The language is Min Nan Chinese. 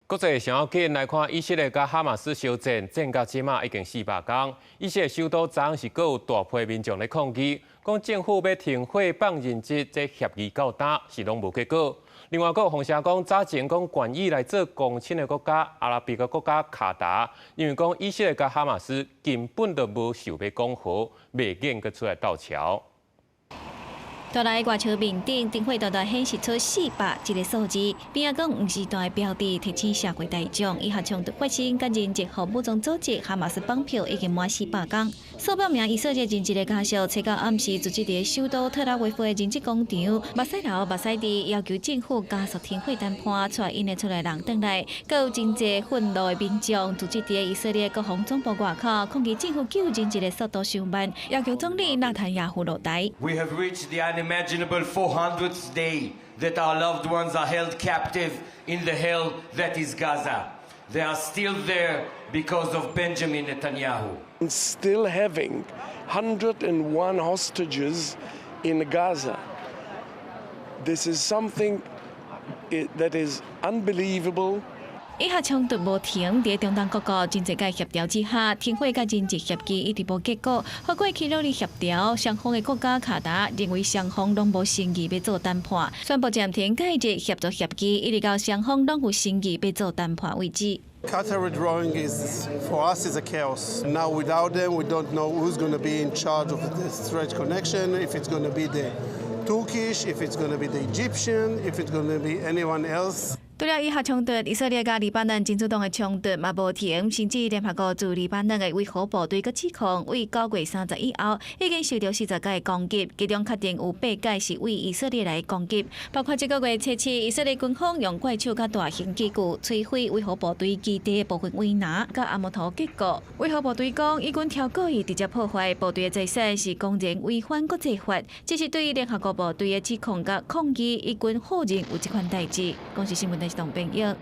國際上要緊來看，以色列佮哈馬斯相戰，戰到這馬已經400工。以色列首都昨昏是閣有大批民眾咧抗議，講政府欲停火放人質，這協議到今是攏無結果。另外，閣有風聲講，早前講願意來做公親的國家阿拉伯的國家卡達，認為講以色列佮哈馬斯根本就無想欲講和，袂願閣出來鬥橋。蹛來外牆面頂，燈火大大顯示出四百這個數字。邊仔講毋是大標誌，提醒社會大眾，以哈衝突發生，佮人質予武裝組織哈馬斯綁票已經滿400工。數百名以色列人質的家屬，初九暗時聚集佇首都特拉維夫的人質廣場，目屎流目屎滴，要求政府加速停火談判，帶𪜶的厝內人轉來。閣有真濟憤怒的民眾聚集佇以色列國防總部外口，抗議政府救人質的速度傷慢，要求總理納坦雅胡落台。 We have reached the unimaginable 400th day that our loved ones are held captive in the hell that is Gaza. They are still there because of Benjamin Netanyahu. Still having 101 hostages in Gaza. This is something that is unbelievable. 以哈衝突無停，佇中東各國真濟擺協調之下，停火佮人質協議一直無結果。予過去努力協調，雙方的國家卡達認為雙方攏無誠意欲做談判，宣布暫停解決協助協議，一直到雙方攏有誠意欲做談判為止。 Qatar withdrawing is for us is a chaos. Now without them, we don't know who's going to be in charge of the stretch connection. If it's going to be the Turkish, if it's going to be the Egyptian, if it's going to be anyone else. 除了以哈衝突，以色列佮黎巴嫩真主黨的衝突嘛無停，甚至聯合國駐黎巴嫩的維和部隊閣指控，對9月30以後已經受到40擺攻擊，其中確定有八擺是對以色列來攻擊，包括這個月初七，以色列軍方用怪手佮大型機具摧毀維和部隊基地的部分圍欄佮阿摩托結構。維和部隊講，以軍超故意直接破壞部隊的財產，是公然違反國際法，這是對聯合國部隊的指控佮抗議，以軍否認有這款代誌。公視新聞。董編譯。